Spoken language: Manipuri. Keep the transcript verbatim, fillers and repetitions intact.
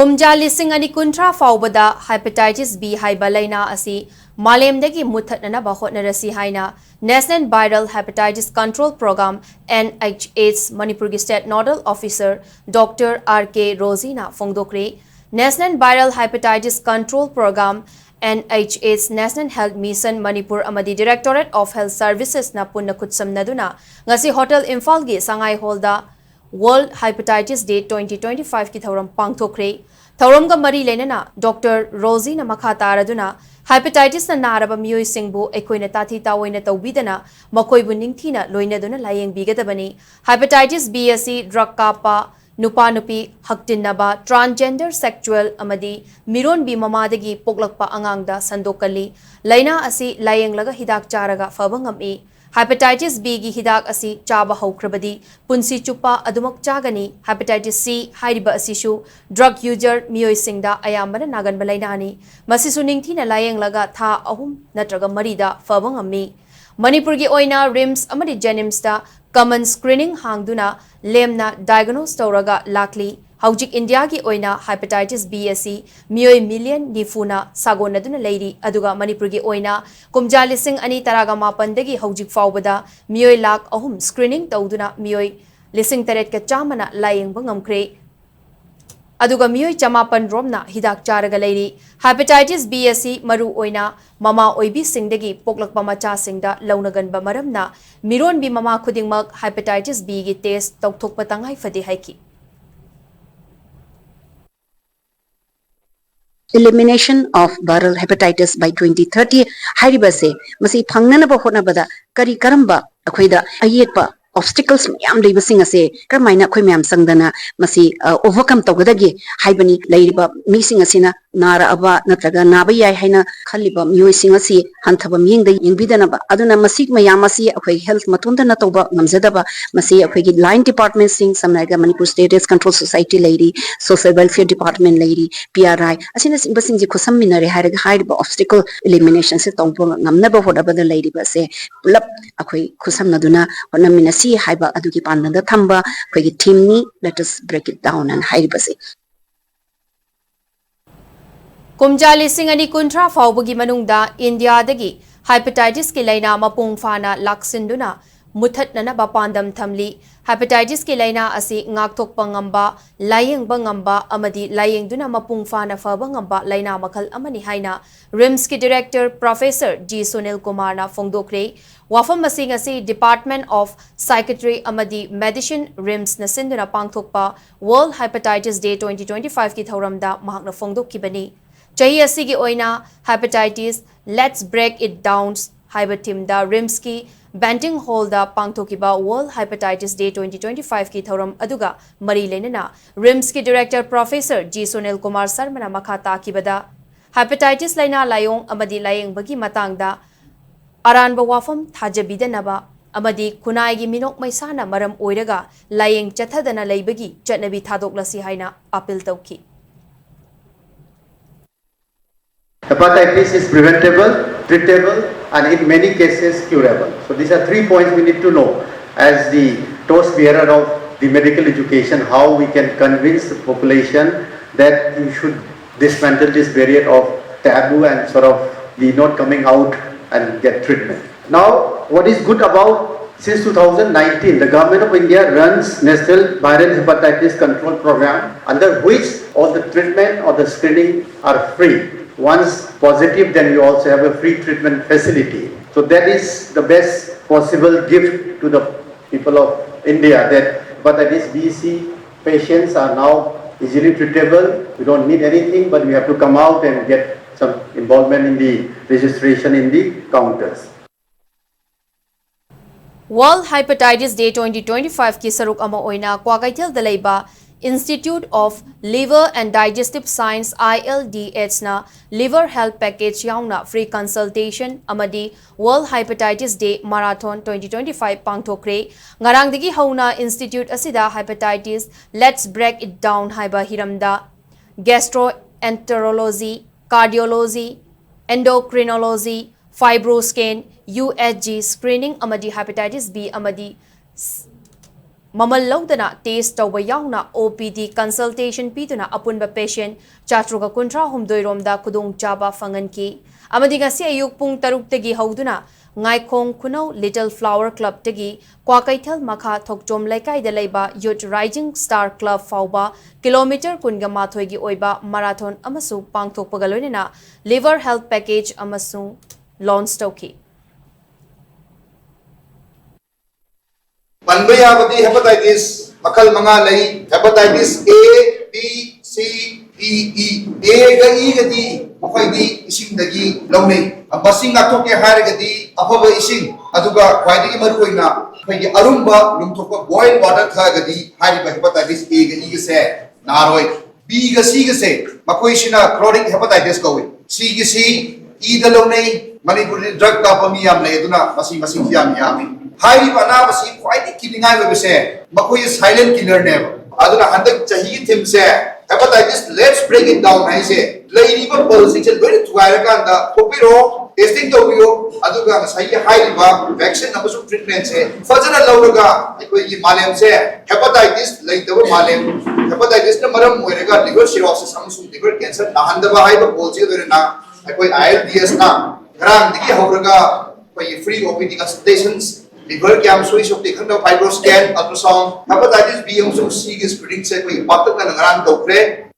ꯀꯨꯝꯖꯥ ꯂꯤꯁꯤꯡ ꯑꯅꯤ ꯀꯨꯟꯊ꯭ꯔꯥ ꯐꯥꯎꯕꯗ ꯍꯦꯄꯥꯇꯥꯏꯇꯤꯁ ꯕꯤ ꯍꯥꯏꯕ ꯂꯥꯏꯅꯥ ꯑꯁꯤ ꯃꯥꯂꯦꯝꯗꯒꯤ ꯃꯨꯠꯊꯠꯅꯅꯕ ꯍꯣꯠꯅꯔꯁꯤ ꯍꯥꯏꯅ National Viral Hepatitis Control Program, N H H, ꯃꯅꯤꯄꯨꯔꯒꯤ State Nodal Officer Doctor R K ꯔꯣꯖꯤꯅ ꯐꯣꯡꯗꯣꯛꯈ꯭ꯔꯦ꯫ National Viral Hepatitis Control Program, N H H, National Health Mission Manipur ꯑꯃꯗꯤ Directorate of Health Servicesꯅ ꯄꯨꯟꯅ ꯈꯨꯠꯁꯝꯅꯗꯨꯅ ꯉꯁꯤ ꯍꯣꯇꯦꯜ ꯏꯝꯐꯥꯜꯒꯤ ꯁꯉꯥꯏ ꯍꯣꯜꯗ World Hepatitis Day twenty twenty-fiveꯀꯤ ꯊꯧꯔꯝ ꯄꯥꯡꯊꯣꯛꯈ꯭ꯔꯦ꯫ ꯊꯧꯔꯝꯒ ꯃꯔꯤ ꯂꯩꯅꯅ ꯗꯣꯛꯇꯔ ꯔꯣꯖꯤꯅ ꯃꯈꯥ ꯇꯥꯔꯗꯨꯅ, ꯍꯦꯄꯥꯇꯥꯏꯇꯤꯁꯅ ꯅꯥꯔꯕ ꯃꯤꯑꯣꯏꯁꯤꯡꯕꯨ ꯑꯩꯈꯣꯏꯅ ꯇꯥꯊꯤ ꯇꯥꯑꯣꯏꯅ ꯇꯧꯕꯤꯗꯅ ꯃꯈꯣꯏꯕꯨ ꯅꯤꯡꯊꯤꯅ ꯂꯣꯏꯅꯗꯨꯅ ꯂꯥꯌꯦꯡꯕꯤꯒꯗꯕꯅꯤ꯫ ꯍꯦꯄꯥꯇꯥꯏꯇꯤꯁ ꯕꯤ ꯑꯁꯤ ꯗ꯭ꯔꯒ ꯀꯥꯞꯄ, ꯅꯨꯄꯥ ꯅꯨꯄꯤ ꯍꯛꯇꯤꯟꯅꯕ, transgender, sexual ꯑꯃꯗꯤ ꯃꯤꯔꯣꯟꯕꯤ ꯃꯃꯥꯗꯒꯤ ꯄꯣꯛꯂꯛꯄ ꯑꯉꯥꯡꯗ ꯁꯟꯗꯣꯛꯀꯜꯂꯤ꯫ ꯂꯥꯏꯅꯥ ꯑꯁꯤ ꯂꯥꯌꯦꯡꯂꯒ ꯍꯤꯗꯥꯛ ꯆꯥꯔꯒ ꯐꯕ ꯉꯝꯃꯤ꯫ ꯍꯦꯄꯥꯇꯥꯏꯇꯤꯁ ꯕꯤꯒꯤ ꯍꯤꯗꯥꯛ ꯑꯁꯤ ꯆꯥꯕ ꯍꯧꯈ꯭ꯔꯕꯗꯤ ꯄꯨꯟꯁꯤ ꯆꯨꯞꯄ ꯑꯗꯨꯃꯛ ꯆꯥꯒꯅꯤ꯫ ꯍꯦꯄꯥꯇꯥꯏꯇꯤꯁ ꯁꯤ ꯍꯥꯏꯔꯤꯕ ꯑꯁꯤꯁꯨ ꯗ꯭ꯔꯒ ꯌꯨꯖꯔ ꯃꯤꯑꯣꯏꯁꯤꯡꯗ ꯑꯌꯥꯝꯕꯅ ꯅꯥꯒꯟꯕ ꯂꯥꯏꯅꯥꯅꯤ꯫ ꯃꯁꯤꯁꯨ ꯅꯤꯡꯊꯤꯅ ꯂꯥꯌꯦꯡꯂꯒ ꯊꯥ ꯑꯍꯨꯝ ꯅꯠꯇ꯭ꯔꯒ ꯃꯔꯤꯗ ꯐꯕ ꯉꯝꯃꯤ꯫ ꯃꯅꯤꯄꯨꯔꯒꯤ ꯑꯣꯏꯅ ꯔꯤꯝꯁ ꯑꯃꯗꯤ ꯖꯦꯅꯤꯝꯁꯇ common screening ꯍꯥꯡꯗꯨꯅ ꯂꯦꯝꯅ diagnose ꯇꯧꯔꯒ ꯂꯥꯛꯂꯤ꯫ ꯍꯧꯖꯤꯛ ꯏꯟꯗꯤꯌꯥꯒꯤ ꯑꯣꯏꯅ ꯍꯦꯄꯥꯇꯥꯏꯇꯤꯁ ꯕꯤ ꯑꯁꯤ ꯃꯤꯑꯣꯏ ꯃꯤꯂꯤꯌꯟ ꯅꯤꯐꯨꯅ ꯁꯥꯒꯣꯟꯅꯗꯨꯅ ꯂꯩꯔꯤ, ꯑꯗꯨꯒ ꯃꯅꯤꯄꯨꯔꯒꯤ ꯑꯣꯏꯅ ꯀꯨꯝꯖꯥ ꯂꯤꯁꯤꯡ ꯑꯅꯤ ꯇꯔꯥꯒ ꯃꯥꯄꯟꯗꯒꯤ ꯍꯧꯖꯤꯛ ꯐꯥꯎꯕꯗ ꯃꯤꯑꯣꯏ ꯂꯥꯈ ꯑꯍꯨꯝ screening ꯇꯧꯗꯨꯅ ꯃꯤꯑꯣꯏ ꯂꯤꯁꯤꯡ ꯇꯔꯦꯠꯀ ꯆꯥꯝꯃꯅ ꯂꯥꯌꯦꯡꯕ ꯉꯝꯈ꯭ꯔꯦ꯫ ꯑꯗꯨꯒ ꯃꯤꯑꯣꯏ ꯆꯃꯥꯄꯟ ꯔꯣꯝꯅ ꯍꯤꯗꯥꯛ ꯆꯥꯔꯒ ꯂꯩꯔꯤ꯫ ꯍꯦꯄꯥꯇꯥꯏꯇꯤꯁ ꯕꯤ ꯑꯁꯤ ꯃꯔꯨ ꯑꯣꯏꯅ ꯃꯃꯥ ꯑꯣꯏꯕꯤꯁꯤꯡꯗꯒꯤ ꯄꯣꯛꯂꯛꯄ ꯃꯆꯥꯁꯤꯡꯗ ꯂꯧꯅꯒꯟꯕ ꯃꯔꯝꯅ ꯃꯤꯔꯣꯟꯕꯤ ꯃꯃꯥ ꯈꯨꯗꯤꯡꯃꯛ ꯍꯦꯄꯥꯇꯥꯏꯇꯤꯁ ꯕꯤꯒꯤ ꯇꯦꯁ ꯇꯧꯊꯣꯛꯄ ꯇꯉꯥꯏ ꯐꯗꯦ ꯍꯥꯏꯈꯤ꯫ Elimination of Viral Hepatitis by twenty thirty ꯍꯥꯏꯔꯤꯕꯁꯦ, ꯃꯁꯤ ꯐꯪꯅꯅꯕ ꯍꯣꯠꯅꯕꯗ ꯀꯔꯤ ꯀꯔꯝꯕ ꯑꯩꯈꯣꯏꯗ ꯑꯌꯦꯠꯄ obstacles ꯃꯌꯥꯝ ꯂꯩꯕꯁꯤꯡ ꯑꯁꯦ ꯀꯔꯝꯍꯥꯏꯅ ꯑꯩꯈꯣꯏ ꯃꯌꯥꯝ ꯆꯪꯗꯅ ꯃꯁꯤ overcome ꯇꯧꯒꯗꯒꯦ ꯍꯥꯏꯕꯅꯤ꯫ ꯂꯩꯔꯤꯕ ꯃꯤꯁꯤꯡ ꯑꯁꯤꯅ ꯅꯥꯔꯛꯑꯕ ꯅꯠꯇ꯭ꯔꯒ ꯅꯥꯕ ꯌꯥꯏ ꯍꯥꯏꯅ ꯈꯜꯂꯤꯕ ꯃꯤꯑꯣꯏꯁꯤꯡ ꯑꯁꯤ ꯍꯟꯊꯕ ꯃꯤꯠꯌꯦꯡꯗ ꯌꯦꯡꯕꯤꯗꯅꯕ꯫ ꯑꯗꯨꯅ ꯃꯁꯤ ꯃꯌꯥꯝ ꯑꯁꯤ ꯑꯩꯈꯣꯏ health ꯃꯇꯣꯝꯇꯅ ꯇꯧꯕ ꯉꯝꯖꯗꯕ, ꯃꯁꯤ ꯑꯩꯈꯣꯏꯒꯤ line departmentꯁꯤꯡ, ꯁꯝꯅ ꯍꯥꯏꯔꯒ Manipur State AIDS Control Society ꯂꯩꯔꯤ, Social Welfare Department ꯂꯩꯔꯤ, P R I ꯑꯁꯤꯅꯆꯤꯡꯕꯁꯤꯡꯁꯦ ꯈꯨꯠꯁꯝꯃꯤꯟꯅꯔꯦ ꯍꯥꯏꯔꯒ ꯍꯥꯏꯔꯤꯕ obstacle eliminationꯁꯦ ꯇꯧꯕ ꯉꯝꯅꯕ ꯍꯣꯠꯅꯕꯗ ꯂꯩꯔꯤꯕ ꯑꯁꯦ ꯄꯨꯂꯞ ꯑꯩꯈꯣꯏ ꯈꯨꯠꯁꯝꯅꯗꯨꯅ ꯍꯣꯠꯅꯃꯤꯟꯅꯁꯤ ꯍꯥꯏꯕ ꯑꯗꯨꯒꯤ ꯄꯥꯟꯗꯝꯗ ꯊꯝꯕ ꯑꯩꯈꯣꯏꯒꯤ themeꯅꯤ, Let us break it down ꯍꯥꯏꯅ ꯍꯥꯏꯔꯤꯕꯁꯦ꯫ ꯀꯨꯝꯖꯥ ꯂꯤꯁꯤꯡ ꯑꯅꯤ ꯀꯨꯟꯊ꯭ꯔꯥ ꯐꯥꯎꯕꯒꯤ ꯃꯅꯨꯡꯗ ꯏꯟꯗꯤꯌꯥꯗꯒꯤ ꯍꯥꯏꯄꯦꯇꯥꯏꯇꯤꯁꯀꯤ ꯂꯥꯏꯅꯥ ꯃꯄꯨꯡ ꯐꯥꯅ ꯂꯥꯛꯁꯤꯟꯗꯨꯅ ꯃꯨꯠꯊꯠꯅꯅꯕ ꯄꯥꯟꯗꯝ ꯊꯝꯂꯤ꯫ ꯍꯥꯏꯄꯦꯇꯥꯏꯇꯤꯁꯀꯤ ꯂꯥꯏꯅꯥ ꯑꯁꯤ ꯉꯥꯛꯊꯣꯛꯄ ꯉꯝꯕ, ꯂꯥꯌꯦꯡꯕ ꯉꯝꯕ ꯑꯃꯗꯤ ꯂꯥꯌꯦꯡꯗꯨꯅ ꯃꯄꯨꯡ ꯐꯥꯅ ꯐꯕ ꯉꯝꯕ ꯂꯥꯏꯅꯥ ꯃꯈꯜ ꯑꯃꯅꯤ ꯍꯥꯏꯅ ꯔꯤꯝꯁꯀꯤ ꯗꯤꯔꯦꯛꯇꯔ ꯄ꯭ꯔꯣꯐꯦꯁꯔ ꯖꯤ ꯁꯨꯅꯤꯜ ꯀꯨꯃꯥꯔꯅ ꯐꯣꯡꯗꯣꯛꯈ꯭ꯔꯦ꯫ ꯋꯥꯐꯝ ꯑꯁꯤ ꯉꯁꯤ Department of Psychiatry ꯑꯃꯗꯤ Medicine, ꯔꯤꯝꯁꯅ ꯁꯤꯟꯗꯨꯅ ꯄꯥꯡꯊꯣꯛꯄ World Hepatitis Day twenty twenty-five ꯀꯤ ꯊꯧꯔꯝꯗ ꯃꯍꯥꯛꯅ ꯐꯣꯡꯗꯣꯛꯈꯤꯕꯅꯤ꯫ ꯆꯍꯤ ꯑꯁꯤꯒꯤ ꯑꯣꯏꯅ Hepatitis, Let's Break It Down ꯍꯥꯏꯕ ꯊꯤꯝꯗ ꯔꯤꯝꯁꯀꯤ ꯕꯦꯟꯇꯤꯡ ꯍꯣꯜꯗ ꯄꯥꯡꯊꯣꯛꯈꯤꯕ World Hepatitis Day twenty twenty-five ꯀꯤ ꯊꯧꯔꯝ ꯑꯗꯨꯒ ꯃꯔꯤ ꯂꯩꯅꯅ ꯔꯤꯝꯁꯀꯤ director professor G Sunil Kumar ꯁꯔꯃꯅ ꯃꯈꯥ ꯇꯥꯈꯤꯕꯗ, ꯍꯦꯄꯥꯇꯥꯏꯇꯤꯁ ꯂꯥꯏꯅꯥ ꯂꯥꯏꯑꯣꯡ ꯑꯃꯗꯤ ꯂꯥꯌꯦꯡꯕꯒꯤ ꯃꯇꯥꯡꯗ ꯑꯔꯥꯟꯕ ꯋꯥꯐꯝ ꯊꯥꯖꯕꯤꯗꯅꯕ ꯑꯃꯗꯤ ꯈꯨꯟꯅꯥꯏꯒꯤ ꯃꯤꯅꯣꯛ ꯃꯩꯁꯥꯅ ꯃꯔꯝ ꯑꯣꯏꯔꯒ ꯂꯥꯌꯦꯡ ꯆꯠꯊꯗꯅ ꯂꯩꯕꯒꯤ ꯆꯠꯅꯕꯤ ꯊꯥꯗꯣꯛꯂꯁꯤ ꯍꯥꯏꯅ ꯑꯥꯄꯤꯜ ꯇꯧꯈꯤ꯫ Hepatitis is preventable, treatable, and in many cases curable. So these are three points we need to know as the torch bearer of the medical education, how we can convince the population that you should dismantle this barrier of taboo and sort of the not coming out and get treatment. Now, what is good about, since two thousand nineteen, the Government of India runs National Viral Hepatitis Control Program, under which all the treatment or the screening are free. Once positive, then you also have a free treatment facility. So that is the best possible gift to the people of India, that hepatitis B C patients are now easily treatable. We don't need anything, but we have to come out and get some involvement in the registration in the counters. World Hepatitis Day twenty twenty-five ꯀꯤ ꯁꯔꯨꯛ ꯑꯃ ꯑꯣꯏꯅ ꯀ꯭ꯋꯥꯀꯩꯊꯦꯜꯗ ꯂꯩꯕ Institute of Liver and Digestive Science, I L D H ꯅ Liver Health Package ꯌꯥꯎꯅ free consultation ꯑꯃꯗꯤ World Hepatitis Day Marathon twenty twenty-five ꯄꯥꯡꯊꯣꯛꯈ꯭ꯔꯦ꯫ ꯉꯔꯥꯡꯗꯒꯤ ꯍꯧꯅ institute ꯑꯁꯤꯗ Hepatitis, Let's Break It Down ꯍꯥꯏꯕ ꯍꯤꯔꯝꯗ gastroenterology, cardiology, endocrinology, fibroscan, U S G screening ꯑꯃꯗꯤ hepatitis B ꯑꯃꯗꯤ ꯃꯃꯜ ꯂꯧꯗꯅ test ꯇꯧꯕ ꯌꯥꯎꯅ O P D consultation ꯄꯤꯗꯨꯅ ꯑꯄꯨꯟꯕ patient ꯆꯥꯇ꯭ꯔꯨꯛ ꯀꯨꯟꯊ꯭ꯔꯥ ꯍꯨꯝꯗꯣꯏ ꯔꯣꯝꯗ ꯈꯨꯗꯣꯡꯆꯥꯕ ꯐꯪꯍꯟꯈꯤ꯫ ꯑꯃꯗꯤ ꯉꯁꯤ ꯑꯌꯨꯛ ꯄꯨꯡ ꯇꯔꯨꯛꯇꯒꯤ ꯍꯧꯗꯨꯅ ꯉꯥꯏꯈꯣꯡ ꯈꯨꯅꯧ Little Flower Clubꯇꯒꯤ ꯀ꯭ꯋꯥꯀꯩꯊꯦꯜ ꯃꯈꯥ ꯊꯣꯛꯆꯣꯝ ꯂꯩꯀꯥꯏꯗ ꯂꯩꯕ Youth Rising Star Club ꯐꯥꯎꯕ ꯀꯤꯂꯣꯃꯤꯇꯔ ꯀꯨꯟꯒ ꯃꯥꯊꯣꯏꯒꯤ ꯑꯣꯏꯕ marathon ꯑꯃꯁꯨ ꯄꯥꯡꯊꯣꯛꯄꯒ ꯂꯣꯏꯅꯅ liver health package ꯑꯃꯁꯨ launch ꯇꯧꯈꯤ꯫ ꯄꯟꯕ ꯌꯥꯕꯗꯤ hepatitis ꯃꯈꯜ ꯃꯉꯥ ꯂꯩ꯫ Hepatitis A, B, C, D, E꯫ Aꯒ Eꯒꯗꯤ ꯃꯈꯣꯏꯗꯤ ꯏꯁꯤꯡꯗꯒꯤ ꯂꯧꯅꯩ꯫ ꯃꯁꯤ ꯉꯥꯛꯊꯣꯛꯀꯦ ꯍꯥꯏꯔꯒꯗꯤ ꯑꯐꯕ ꯏꯁꯤꯡ, ꯑꯗꯨꯒ ꯈ꯭ꯋꯥꯏꯗꯒꯤ ꯃꯔꯨꯑꯣꯏꯅ ꯑꯩꯈꯣꯏꯒꯤ ꯑꯔꯨꯝꯕ ꯂꯨꯝꯊꯣꯛꯄ boil water ꯊꯛꯑꯒꯗꯤ ꯍꯥꯏꯔꯤꯕ hepatitis Aꯒ Eꯒꯁꯦ ꯅꯥꯔꯣꯏ꯫ Bꯒ Cꯒꯁꯦ ꯃꯈꯣꯏꯁꯤꯅ chronic hepatitis ꯀꯧꯏ꯫ Cꯒꯤꯁꯤ Eꯗ ꯂꯧꯅꯩ꯫ ꯃꯅꯤꯄꯨꯔꯗ drug ꯀꯥꯞꯄ ꯃꯤ ꯌꯥꯝ ꯂꯩ, ꯑꯗꯨꯅ ꯃꯁꯤ ꯃꯁꯤꯡꯁꯤ ꯌꯥꯝ ꯌꯥꯝꯃꯤ꯫ ꯍꯥꯏꯔꯤꯕ ꯑꯅꯥꯕꯁꯤ ꯈ꯭ꯋꯥꯏꯗꯒꯤ ꯀꯤꯅꯤꯡꯉꯥꯏ ꯑꯣꯏꯕꯁꯦ ꯃꯈꯣꯏꯁꯦ silent killerꯅꯦꯕ꯫ ꯑꯗꯨꯅ ꯍꯟꯗꯛ ꯆꯍꯤꯒꯤ themeꯁꯦ hepatitis, let's break it down ꯍꯥꯏꯁꯦ, ꯂꯩꯔꯤꯕ ꯕꯜꯁꯤꯡꯁꯦ ꯂꯣꯏꯅ ꯊꯨꯒꯥꯏꯔꯀꯥꯟꯗ ꯊꯣꯛꯄꯤꯔꯣ, testing ꯇꯧꯕꯤꯌꯣ, ꯑꯗꯨꯒ ꯉꯁꯥꯏꯒꯤ ꯍꯥꯏꯔꯤꯕ vaccine ꯑꯃꯁꯨꯡ treatmentꯁꯦ ꯐꯖꯅ ꯂꯧꯔꯒ ꯑꯩꯈꯣꯏꯒꯤ ꯃꯥꯂꯦꯝꯁꯦ hepatitis ꯂꯩꯇꯕ ꯃꯥꯂꯦꯝ, hepatitisꯅ ꯃꯔꯝ ꯑꯣꯏꯔꯒ liver cirrhosis ꯑꯃꯁꯨꯡ liver cancer ꯅꯥꯍꯟꯗꯕ ꯍꯥꯏꯕ goalꯁꯤꯒ ꯂꯣꯏꯅꯅ ꯑꯩꯈꯣꯏ ILDSꯅ ꯉꯔꯥꯡꯗꯒꯤ ꯍꯧꯔꯒ ꯑꯩꯈꯣꯏꯒꯤ free OPD consultations, liver ꯀꯌꯥꯝ ꯁꯣꯛꯏ ꯁꯣꯛꯇꯦ ꯈꯪꯅꯕ fibroscan, ultrasound, hepatitis B ꯑꯃꯁꯨꯡ Cꯒꯤ screeningꯁꯦ ꯑꯩꯈꯣꯏꯒꯤ ꯄꯥꯛꯇꯛꯅꯅ ꯉꯔꯥꯡ ꯇꯧꯈ꯭ꯔꯦ꯫